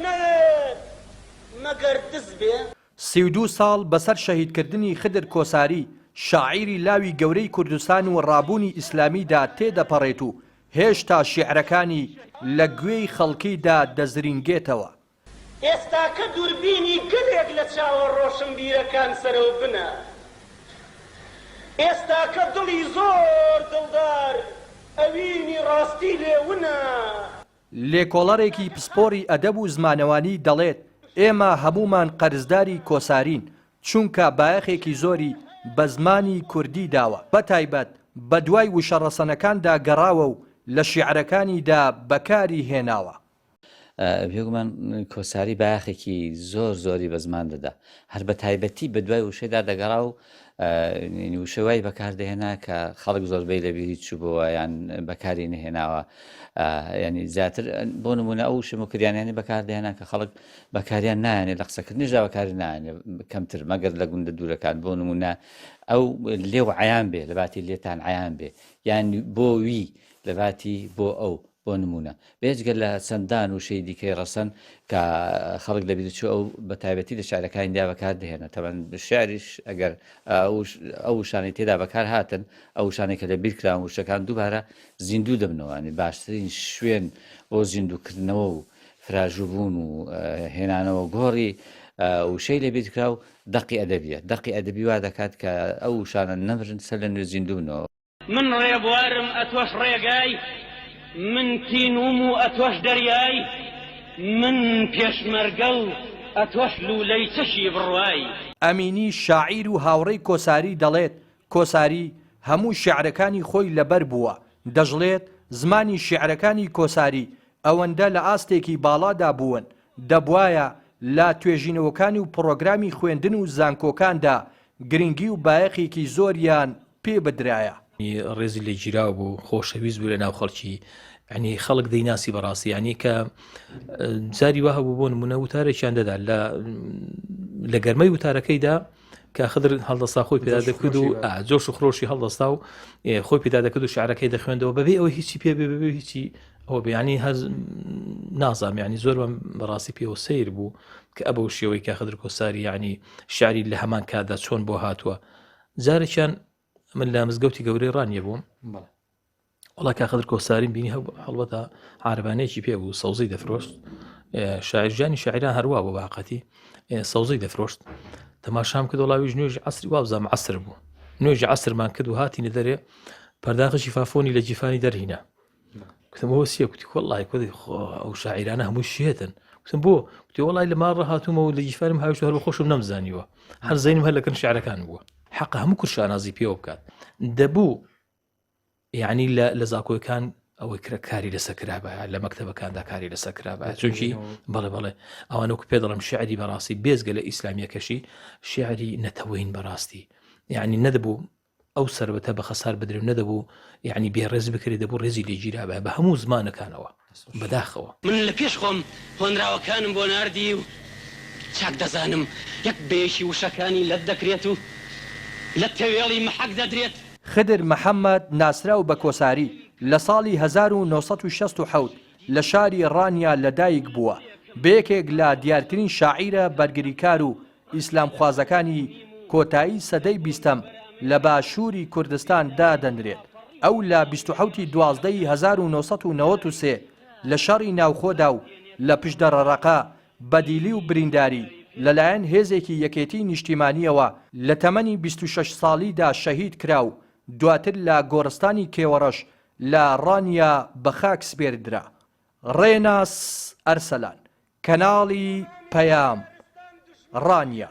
نەوێت مەگەر دز بێ؟ 32 ساڵ بەسەر شەهیدکردنی خدر کۆساری، شاعیری لاوی گەورەی کوردستان و ڕابوونی ئیسلامیدا تێدەپەڕێت و هێشتا شیعرەکانی لە گوێی خەڵکیدا دەزرینگێتەوە. ئێستاکە دووربینی گەلێک لە چاوە ڕۆشنبیرەکان سەرەوبنە. ئێستاکە دڵی زۆر دڵدار ئەوینی ڕاستی لێ ونە. لێکۆڵەرێکی پسپۆری ئەدەب و زمانەوانی دەڵێت، ئێمە هەموومان قەرزداری کۆسارین، چونکە بایەخێکی زۆری بە زمانی کوردی داوە، بەتایبەت بەدوای وشە ڕەسەنەکاندا گەڕاوە و لە شیعرەکانیدا بەکاری هێناوە. بێگومان کۆساری بایەخێکی زۆر زۆری بە زمان دەدا هەر بە تایبەتی بە دوای وشەیدا دەگەڕا و وشەی وای بەکاردەهێنا کە خەڵک زۆربەی لەبیری چووبەوە یان بەکاری نەهێناوە ینی زیاتر بۆ نمونە ئەو وشە موکریانیانی بەکاردەهێنا کە خەڵک بەکاریان نایەنێ لە قسەکردنیشدا بەکاری نایەنێ کەمتر مەگەر لە گوندە دوورەکان بۆ نمونە ئەو لێو عیان بێ لە باتی لێتان عیان بێ یان بۆ وی لە باتی بۆ ئەو بۆ نموونە، بێجگە لە چەندان وشەی دیکەی ڕەسەن کە خەڵک لە بیرچوو ئەو بە تایبەتی لە شیعرەکانیدا بەکار دەهێنا. تەبعەن شیعریش ئەگەر ئەو وشانەی تێدا بەکار هاتن، ئەو وشانەی کە لە بیر کراون، وشەکان دووبارە زیندوو دەبنەوە. یانی باشترین شوێن بۆ زیندووکردنەوە و فراژووبوون و هێنانەوە گۆڕی وشەی لە بیرکراو دەقی ئەدەبییە. دەقی ئەدەبی وا دەکات کە ئەو وشانە نەمرن، سەر لە نوێ زیندوو بنەوە. من ڕێبوارم ئەتۆش ڕێگای، من تینووم و ئەتۆش دەریای، من پێشمەرگە و ئەتۆش لوولەی چەکی بڕوای. ئەمینی شاعیر و هاوڕێی کۆساری دەڵێت، کۆساری هەموو شیعرەکانی خۆی لەبەر بووە، دەشڵێت، زمانی شیعرەکانی کۆساری ئەوەندە لە ئاستێکی باڵادا بوون، دەبوایە لە توێژینەوەکانی و پڕۆگرامی خوێندن و زانکۆکاندا گرنگی و بایەخێکی زۆریان پێ بدرایە. ڕێزی لێگیراو بوو خۆشەویست بوو لە ناو خەڵکی ینی خەڵک دەیناسی بەڕاستی ینی کە جاری وا هەبوو بۆ نمونە وتارێکیان دەدا لە لە گەرمەی وتارەکەیدا کە خدر هەڵدەستا خۆی پێدا دەکرد و جۆش و خرۆشی هەڵدەستا و خۆی پێدا دەکرد و شعرەکەی دەخوێندەوە بەبێ ئەوە هیچی پێ بێ بەبێ هیچی ئەوە بیانی هەز نازام ینی زۆر بەم بەڕاستی پێوە سیر بوو کە ئەبە و شێوەی کە خدر کۆساری ینی شعری لە هەمان کاتدا چۆن بۆ هاتووە جارێکیان من لە مزگەوتی گەورەی ڕانیە بووم وەڵا کا خدر کۆساریم بینی هەبوو هەڵبەتە عارەبانەیەکی پێ بوو سەوزەی دەفرۆشت شاعرژانی شاعران هەروە بۆ باقەتی سەوزەی دەفرۆشت تەماشام کرد وڵاویش نوێژ عسری وابزانام عسر بوو نوێژی عسرمان کرد و هاتینە دەرێ پەرداخشی فافۆنی لە جیفانی دەرهینا کوتم ئەوە چییە کوتی وەڵڵای کوتی خۆ ئەو شاعیرانە هەمووی شێتن کوتم بۆ کوتی وەڵای لە ماڵ ڕاهاتوومەوە لە گیفارم هاویشت هەر بە خۆشم نەمزانیوە هەر زەینم هەر لەکن شعرەکان بووە حەقە هەموو کورد شانازی پێوە بکات دەبوو یعنی لە لە زاکۆیەکان ئەوەی کرا کاری لەسەر کرابایە لە مەکتەبەکاندا کاری لەسەر کرابایە چونکی بەڵێ بەڵێ ئەوانەکو پێ دەڵم شعری بەڕاستی بێزگە لە ئیسلامیەکەشی شعری نەتەوەین بەڕاستی یعنی نەدەبوو ئەو سەروەتە بە خەسار بدرێ و نەدەبوو یەعنی بێ ڕێز بکرێ دەبوو ڕێزی لێ گیرابایە بە هەموو زمانەکانەوە بەداخەوە. من لە پێش خۆم هۆنراوەکانم بۆ ناردی و چاک دەزانم یەک بە یەکی وشەکانی لەت دەکرێت و لە تەوێڵی مەحەک دەدرێت. خدر محەمەد ناسراو بە کۆساری لە ساڵی 1967 لە شاری ڕانیە لەدایک بووە، بە یەکێک لە دیارترین شاعیرە بەرگریکار و ئیسلامخوازەکانی کۆتایی سەدەی بیستەم لە باشووری کوردستان دادەنرێت. ئەو لە 27 ی 12 ی 1993 لە شەڕی ناوخۆدا و لە پشدەرەڕەقە بە دیلی و برینداری لەلایەن هێزێکی یەکێتیی نیشتیمانییەوە لە تەمەنی 26 ساڵیدا شەهید کرا و دواتر لە گۆڕستانی کێوەڕەش لە ڕانیە بە خاک سپێردرا. ڕێناس ئەرسەلان، کەناڵی پەیام، ڕانیە.